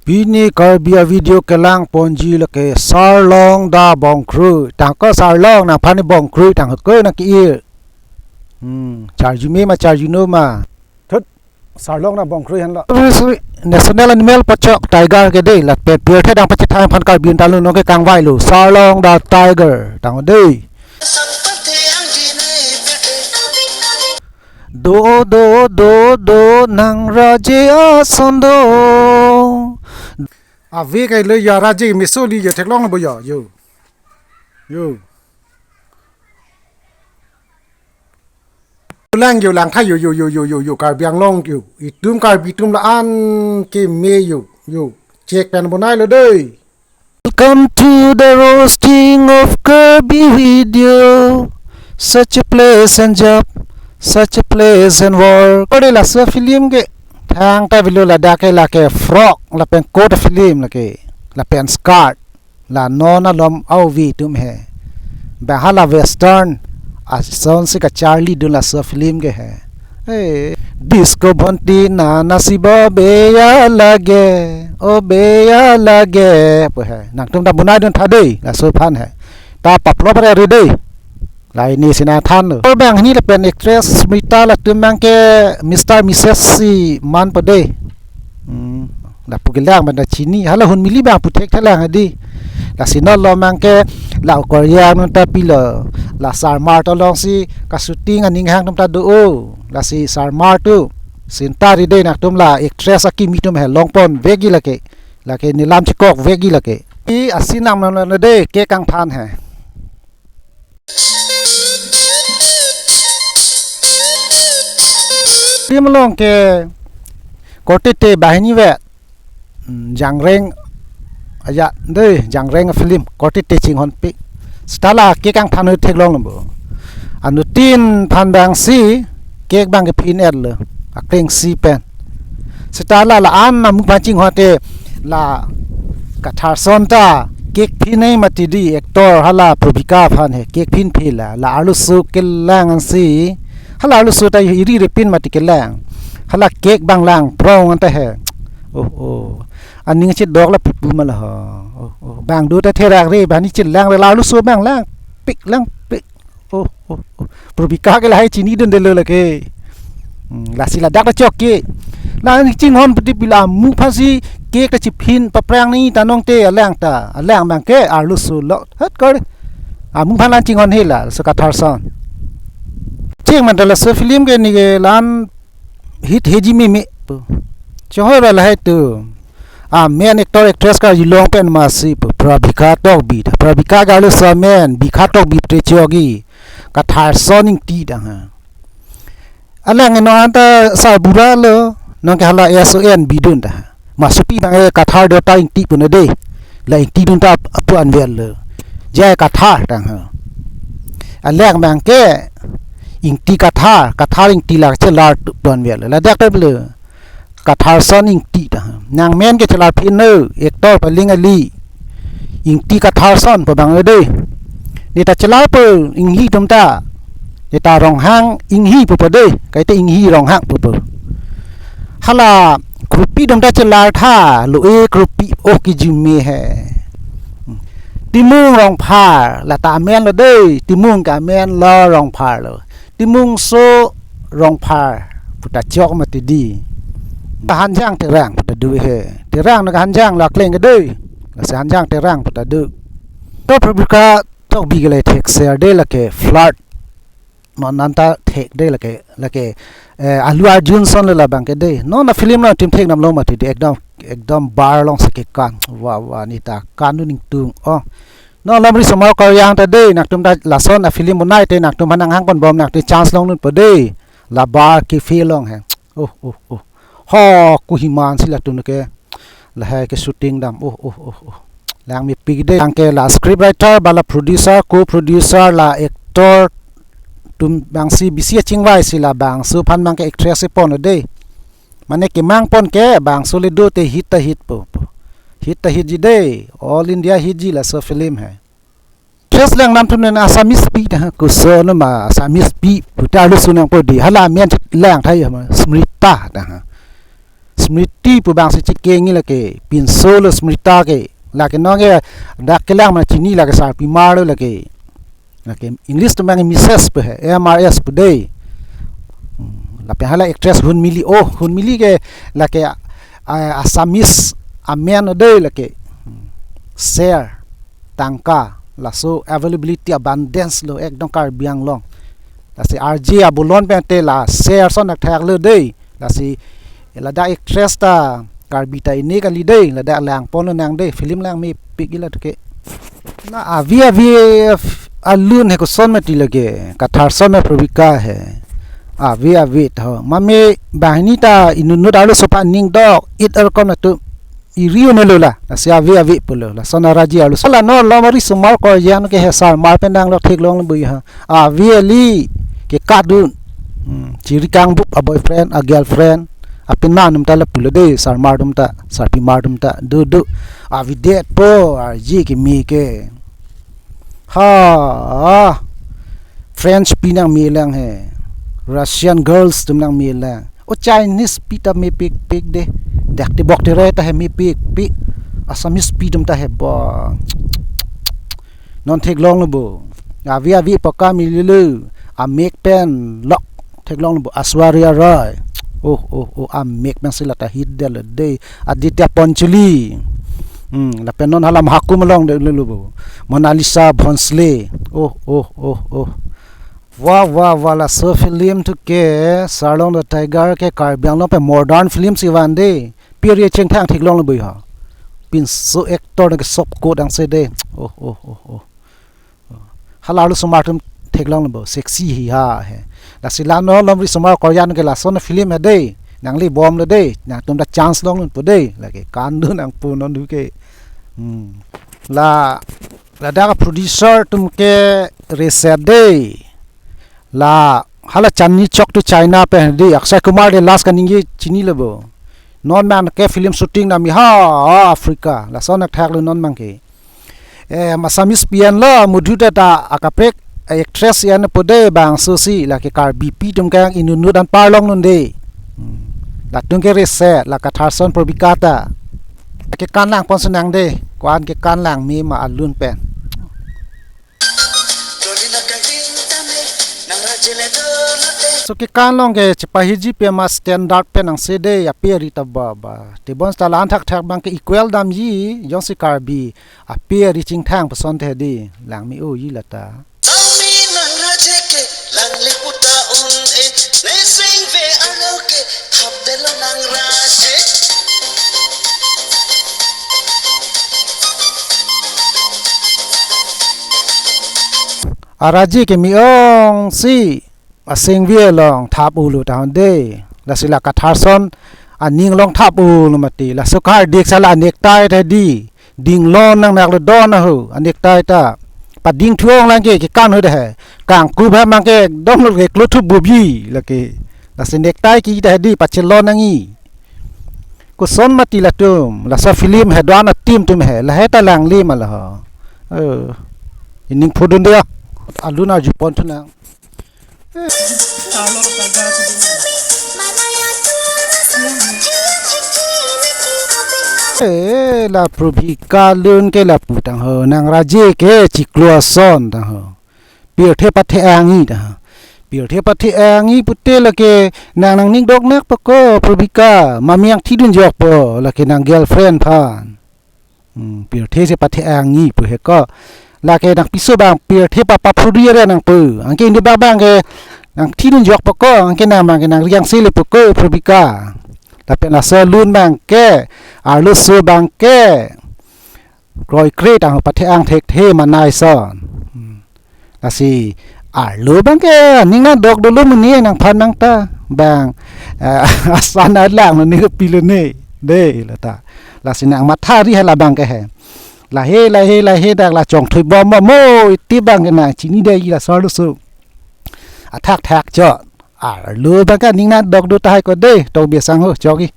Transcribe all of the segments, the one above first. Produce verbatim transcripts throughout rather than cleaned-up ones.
Pini Karbi a-video kelang ponji lake Sarlong da Bongkrui. Tangka Sarlong nangphan ni Bongkrui tangka nang ki-ir. Hmm, charjume ma charjuno ma. Thut, Sarlong da Bongkrui henlo. Sorry, sorry. National animal pachok tiger ke dei, lapen pirthe dang pachethang aphan Karbi un ta lo, nonke kangvai lo. Sarlong da tiger. Tang dei. Do, do, do, do, nang raje ason do. Ave kai lo ya raje meso li ya theklong bo ya, yo. Yo. Lang yo, lang tha yo, yo, yo, yo, yo, yo, Karbi Anglong yo. Itum Karbi atum la-an keme yo, yo. Chek pen bonai lo dei. Welcome to the roasting of Karbi video. Such a pleasant job, such a pleasant work. Kore laso film ke thangta avelo, ladak ke lake frock lapen coat film lake, lapen skirt. La non alom auvi atum he. Bang hala western asonsi kacharlidun laso film ke he. Hey, disco bhonti na nasiba beya lage, o beya lage, pu he. Nangtum ta bonaidun tha dei, laso aphan he. Ta paplo pare ri dei. Lahai ni si nangthan lo. Or bang hini lapen actress Smita latum bang ke Mister Missus si manpo dei. Hmm, lapu kelang bang ta chini. Hala Hunmili bang pu thekthelang dei. Lasi non lo bang ke la Korea nung ta pilo. La Sarmar to alongsi ka-shooting aning hang atum ta do o. Lasi Sarmar tu. Sinta ri dei, nangtum la actress akimi atum he longpon vekji lake. Lake nelam chikok vekji lake. I asinam nam nam dei, cake kangthan he. Film along ke korte te banghini vet. Hmm, Jangreng aja dei, Jangreng film korte te chinghonpik. Seta la cake kangthan theklong lo bo. Anuttin aphan bangsi cake bang kephin-et lo, akreng si pen. Seta la la-an amu aphan chinghon te la Katharson ta cake phin-et mati dei, actor hala Probika aphan he cake phinphi la, la arloso kelang ansi, hala arloso ta iri ripin mati kelang. Hala cake bang lang prong anta he. Oh, oh. Aning chedok la pupu ma la ho. Oh, oh. Bang do ta therak re, bang ni chelang re, la arloso bang langpik, langpik. Oh, oh, oh. Probika ke lahai chinidunde lo lake. Hmm, lasi ladak ta chok ke. La ni chinghon putipila amu aphansi cake ta chiphin paphrang ni ta nong te alang ta. Alang bang ke arloso lo. Hat kar. Amu aphan lang chinghon he la, so Katharson. Ching man ta laso film ke ni ke lan hit heji meme. Chehoi ba lahai tu. A main actor actress karjulong pen masi pu Probika Tokbi ta. Probika ke arloso amen, Bika Tokbi pu te chokji. Katharson Ingti dang ha. Alang eno anta sarbura lo, nonke hala S O N bidun ta. Masopi bang e Kathar do ta Ingti puna dei. La Ingti dun ta ap-, apu anvel lo. Jai Kathar dang ha. Alang bang ke Ingti Kathar, Kathar Ingti la chelar tu pun anvel lo. Ladak ta lo. Katharson Ingti ta. Nang men ke chelar phin no, actor paling ali. Ingti Katharson pu bang dei. Ne ta chelar pu Inghi atum ta. Ne ta Ronghang Inghi pu pu dei. Kaita Inghi Ronghang pu pu. Hala Kropi atum ta chelar tha, lo e Kropi oh kijime he. Timung Rongphar, la ta amen lo dei. Timung ke amen lo Rongphar lo. Timungso Rongphar pu ta chok mati dei. Kahanjang Terang pu ta do he. Terang na kahanjang la kleng ke dei. Lasi Hanjang Terang pu ta do. To Probika Tokbi ke le thek ser dei lake flirt. Non anta thek dei lake, lake, eh, Allu Arjun son le labang ke dei. Non a film nangtum thek nam lo mati dei, ekdom, ekdom bar alongsi kekan. Wah, wah, ne ta kan nu ning tung. Oh. Non lamri somar karyang ta dei, nangtum ta lason a film bonai te nangtum aphan nanghang pon bom, nangtum chance long nun po dei. La bar ke film along he. Oh, oh, oh. Ho, Kohima ansi latum ke. Lahai ke shooting dam. Oh, oh, oh, oh. Langmepik dei. Bang ke la script writer, ba la producer, co-producer, la actor atum bangsi bisi achingvai si labangso aphan bang ke actress epon dei. Mane kemang pon ke bangso le do te hit ta hit po, po. Hit ta hitji dei. All India hitji laso film he. Actress lang nam thum nen Assamese pi ta ha, koson ma Assamese pi pu ta arloso nangpo dei. Hala amen lang thai ma Smrita ta ha. Smriti pu abang si chekeng-i lake, pinso lo Smrita ke. Lake non ke dak kelang ma chini lake sarpimar lo lake. Lake English atum abang Missus pu he, M R S pu dei. Hmm, lapen hala actress Hunmili. Oh, Hunmili ke lake, ah, Assamese amen dei lake. Hmm. Ser, tangka, laso availability abundance lo ekdom Karbi Anglong. Lasi R J abolon pen te la ser ason thakthak lo dei. Lasi ladak actress ta Karbi ta ini kali dei, ladak langpon lo nang dei, film langmepik ila ke. Na avi avi alun he koson mati lake, Katharson me Probika he. Avi avi tho. Mame banghini ta inutnut arloso aphan ning dok-it arkom atum iri un-e lo la. Lasi avi avi pulo. Lason araji arloso. La non lom ari osomar korjang ke he sarmar pen nanglok theklong lo bui ha. Avi ali ke kadun. Hmm, chiri kangbup a boyfriend, a girlfriend, apin ma atum ta lapu lo dei, sarmar atum ta, sarpimar atum ta, do do. Avi det po, R J keme ke. Ha, French pi nangme lang he. Russian girls atum nangme lang. O Chinese pi ta mepikpik dei. Dak ti bok ti re ta he mepikpik. Assamese pi atum ta he bo. Non theklong lo bo. Avi avi pakam ililo. Amek pen lok theklong lo bo. Aishwarya Rai. Oh, oh, oh, amek pen si lata hit det lo dei. Aditya Pancholi. Hmm, lapen non hala mahakum along det lo bo. Monalisa Bhonsle. Oh, oh, oh, oh. Wah, wah, wah, laso film thu ke, Sarlong the Tiger ke Karbi Anglong pen modern film si van dei. Piri chingthang theklong lo bui ha. Pinso actor ke sop kot angse dei. Oh, oh, oh, oh. Hala arloso osomar atum theklong lo bo, sexy hi ha he. Lasi la non lom ari osomar korjang ke lason film he dei. Nangli bom lo dei. Nangtum ta chance longpo dei. Lake kan do nangpo non du ke. Hmm. La, ladak producer atum ke reset dei. La hala Chandni Chowk to China pen dei, Akshay Kumar de last kaningje chini lo bo. Non abang ke film shooting nangme ha, ha Africa. Lason thakthak lo non abang ke. Eh, Assamese pi an lo, mudhu ta ta akaprek actress an po dei bangso si, lake Karbi pi atum ke inutnut anparlong non dei. Hmm. Latum ke reset, la Katharson Probika ta. Kekan langpon si nang dei, ko-an kekan langme ma alun pen. So kekan along ke chepahiji pe ma standard pen angse dei, ape ari ta ba ba. Tebon seta la-an thakthak abang ke equal damji, jongsi Karbi ape ari chingthang puson te dei, langme-o-i lata. Ami nang raje ke, lang le puta un e, neseng ve ano ke, hap delo nang raje. Araje ke me-ong si asengvi along thap-o lo tahon dei. Lasi la Katharson aning along thap-o lo mati. Laso kardik sala necktie ta dei. Dinglon nang nak lo don aho. Necktie ta. Pading thuong lang ke kekan ho dei. Kangku ba mang ke dom lo ke klothu bubi lake. Lasi necktie ke ta dei pachelon nangji. Koson mati latum, laso film he do-an atim atum he, lahei ta langle ma la ho. Eh, ining pudun dei ya. Alun arjupon thu nang. Eh, la Probika alun ke lapu tang ho, nang raje ke chiklo ason tang ho. Pirthe pathe-angji ta. Pirthe pathe-angji pute lake nang nangning doknak pako Probika, mami angthidun jokpo lake nang girlfriend aphan. Hmm, pirthe si pathe-angji pu he ko. Lake nang piso abang pirthe pa paphuri re nangpo. Anke indi abang abang ke nangthidun jokpo ko, anke nang abang ke nang riang sele pako Probika. Lapen laso alun abang ke, arloso abang ke kroikre tang ho pathe-ang thekthe manai ason. Hmm. Lasi arlo abang ke ning nangdok dolo mene nangphan nang ta abang, eh, asan alang lo ne pilo ne dei lata. Lasi nang mathari hala abang ke he. Lahei lahei lahei dak la chongthui bom bom mo iti abang ke nang chini dei laso arloso. Athakthak chot. Arlo abang ke ning nangdok do tahai ko dei, to biasang ho choki.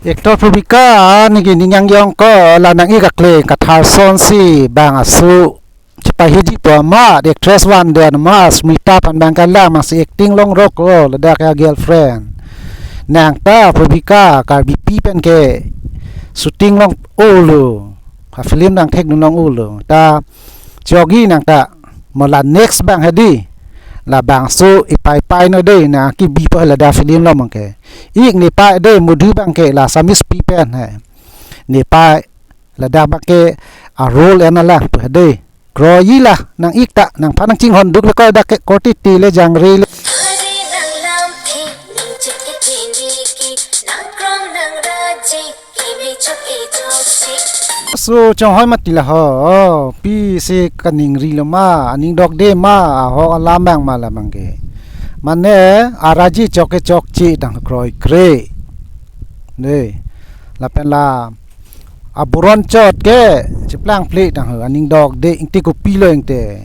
Actor Probika neke ning yang jong ko la nang-ik akleng Katharson si abang asu. Chepahiji po amat, actress van den amat, Smita aphan abang ke lang mang si acting long rok ko, ladak ya girlfriend. Nang ta Pubika Karbipi pen ke shooting long-olo. Ha film nangthekdun long-olo. Ta chogi nang ta mo la next abang hedi. Labangso ipaipai non dei, nang kebipo ladak film long abang ke. Ik nepei dei, Madhu abang ke la Assamese pi pen he. Nepei ladak abang ke a role en alang pu hedi. Kroiji la nang ik ta, nangphan nangchinghon duk le ko dak ke korte te le jangre le. So chonghoi mati la ho, pisi kaningri lo ma, aning dokde ma, ahok alam abang ma la abang ke. Mane araji chok ke chokche tang kroikre. Dei, lapen la aburon chot ke cheplang phle tang ho, aning dokde, ingti kopilo ingti.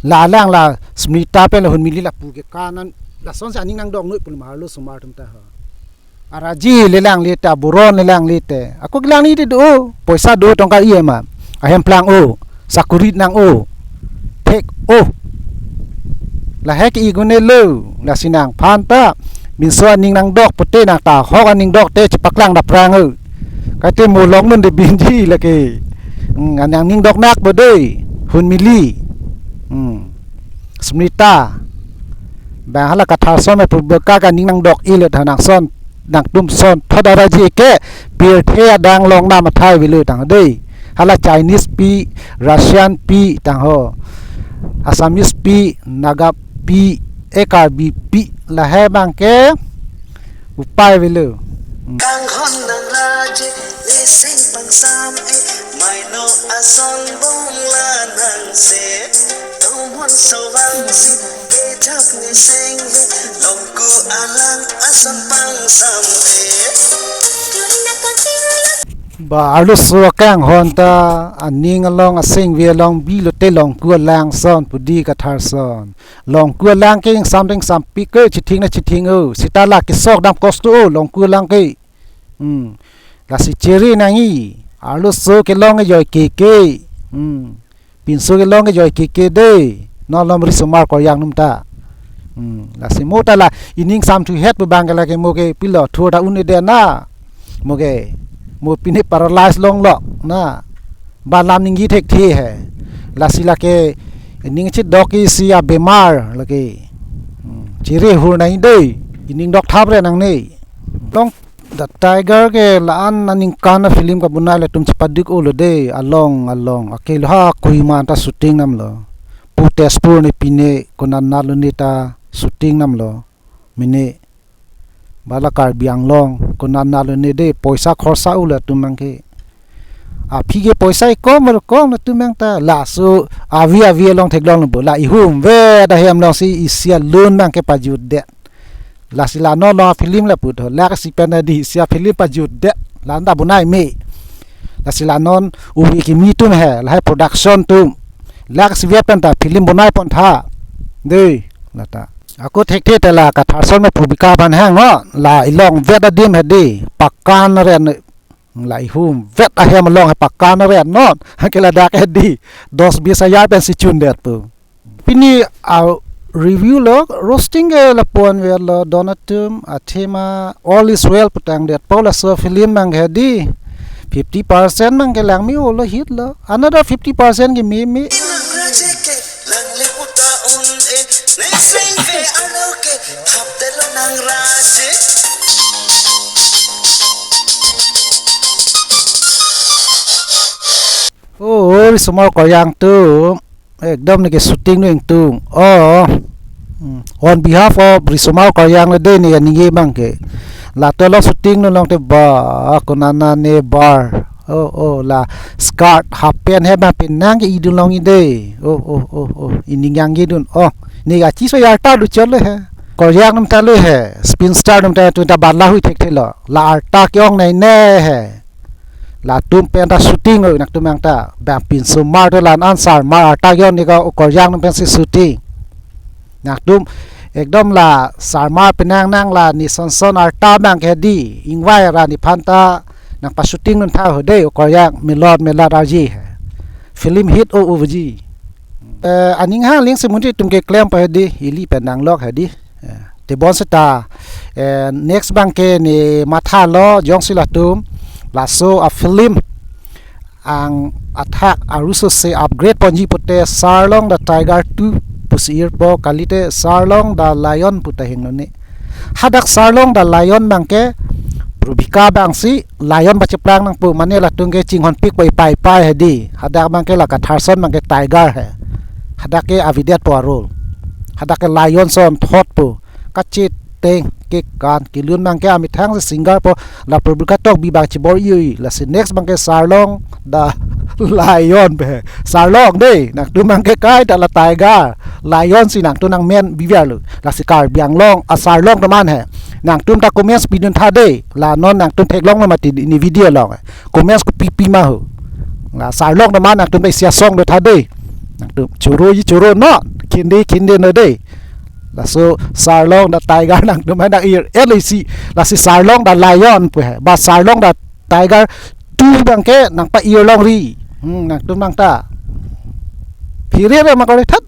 La alang la Smita pen la Hunmili lapu ke kanan, lasonsi aning nangdok noi pu ma arlosomar atum ta ho. Araji le langle ta, aburon le langle te. Ako kelang ni te do, poisa do, tongka E M I. Ahem plang-o, sakuri nang-o, thek-o. Lahai ke ik un-elo, lasi nangphan ta pinso aning nangdok pute nang ta ahok aning dokte chepaklang daprang-o. Kaite mo longdunde binji lake. Hmm, aning doknak bo dei, Hunmili. Hmm. Smita. Bang hala Katharson me Pubika ke aning nangdok-i le tha, nangson, nangtum sonthot araji ke pirthe adang along namathai avelo tang dei. Hala Chinese pi, Russian pi tang ho, Assamese pi, Naga pi, e Karbi pi, lahai abang ke upai avelo. Hmm. Kanghon nang raji, nising pangsam e, maino ason bong la nang se, tumon sovang si, ejak nising e, longku alang ason pangsam e. Ba arloso akanghon ta, aning along asingve along bi lote longku alang son pu di Katharson. Longku alang ke ingsam ding sampik ke, chithing na chithing-o. Seta la kesok dam kosto-o longku alang ke. Hmm. Lasi chere nangji, arloso kelong ke joi keke. Hmm. Pinso kelong ke joi keke dei. Non alom risomar Koryang atum ta. Hmm. Lasi mo ta la ining samthu het pu abang ke lake mo ke pilo thur ta un-edet na. Mo ke, mo pine paralyze longlo na. Ba lam ningje thekthe he. Lasi lake ining chedok isi abemar lake. Hmm. Chere hur nangji dei. Ining dokthap re nangne. Long The Tiger ke la-an aningkan a film kabonai latum chepaduk-olo dei, along along. Akelo ha Kohima ta shooting damlo. Pu Tezpur ne pine, konat nat lone ta shooting damlo. Mene. Ba la Karbi Anglong, konat nat lone dei, poisa khorsa-o latum abang ke. Aphi ke poisa ikom rokom latum abang ta, laso avi avi along theklong lo bo, la ihum vet ahem alongsi isi alun abang ke pajutdet. Lasi la non lo film lapu tho, lake si pen di isi a film pajutdet, la-an ta bonai me. Lasi la non ubi kimi atum he, lahai production atum. Lake si vet pen ta film bonai pon tha. Dei, la ta. Ako thekthe ta la Katharson me Pubika aphan hang no, la ilong vet adim hedi, pakan ren, la ihum vet ahem along he pakan ren non, ke ladak hedi, dos bis hajar pensi chundet pu. Pini a review lo, roasting ke lapu-an vet lo, don atum, athema, All Is Well pu tangdet po, laso film abang hedi, fifty percent abang ke langme-olo, hit lo, another fifty percent ke meme. Oh, risomar Koryang atum, ekdom neke shooting nung tung. Oh. Hmm. On behalf of risomar Koryang le dei ne ningje abang ke. Lato lo shooting nung along te ba, konat nat ne bar. Oh, oh, la skirt, half pant he abang penang ke idun longji dei. Oh, oh, oh, oh. Ining jangjedun. Oh, ne achiso arta do chot le he. Koryang atum ta le he. Spinster atum ta tu ta bala hui thekthe lo. La arta ke-ong nei ne he. Latum pen ta shooting-o nangtum abang ta. Bang pinsomar te la-an sarmar arta ke-ong ne ko Koryang atum pensi shooting. Nangtum ekdom la sarmar penang nang la ne son son arta abang ke hedi. Ingvai ra nephan ta nangpa shooting dun tha ho dei, o Koryang melot melat arji he. Film hit o uji. Eh, aning hang ling semunti atum ke klempo hedi, ili pen nanglok hedi. Eh, Bonseta, eh, next abangke ne mathalo jongsi latum laso a-film ang athak arusose upgrade ponji pute Sarlong the Tiger two pusi irpo, kalite Sarlong the Lion puta hingnone. Hadak Sarlong the Lion abangke Rubika abangsi lion pacheplang nangpo, mane latum ke chinghonpikpo ipai ipai hedi. Hadak abangke la Katharson abangke tiger he. Hadak ke avedetpo a-role. Hadak ke lion son thotpo. Kacheteng kekan kelun abangke amethang si singer po, la Rubika Tokbi abang chibor-i-ui. Lasi next abangke Sarlong the Lion pe. Sarlong dei, nangtum abangke kaita la tiger, lion si nangtum nangmen bibiar lo. Lasi Karbi Anglong a-Sarlong atum an he. Nangtum ta comments pidun tha dei. La non nangtum theklonglo mati ne video along. Comments kopi pi ma ho. La Sarlong atum an nangtum ta isi asong do tha dei. Nangtum choro ji choro non, khinde khinde non dei. Laso Sarlong the Tiger nangtum an nang-ir, eh, lasi, lasi Sarlong the Lion pu he. Ba Sarlong the Tiger two abangke nangpa-ir longri. Hmm, nangtum nang ta. Phire re ma kore that.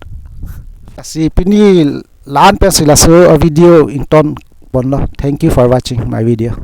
Lasi pini la-an pensi laso a-video ington ponlo. Thank you for watching my video.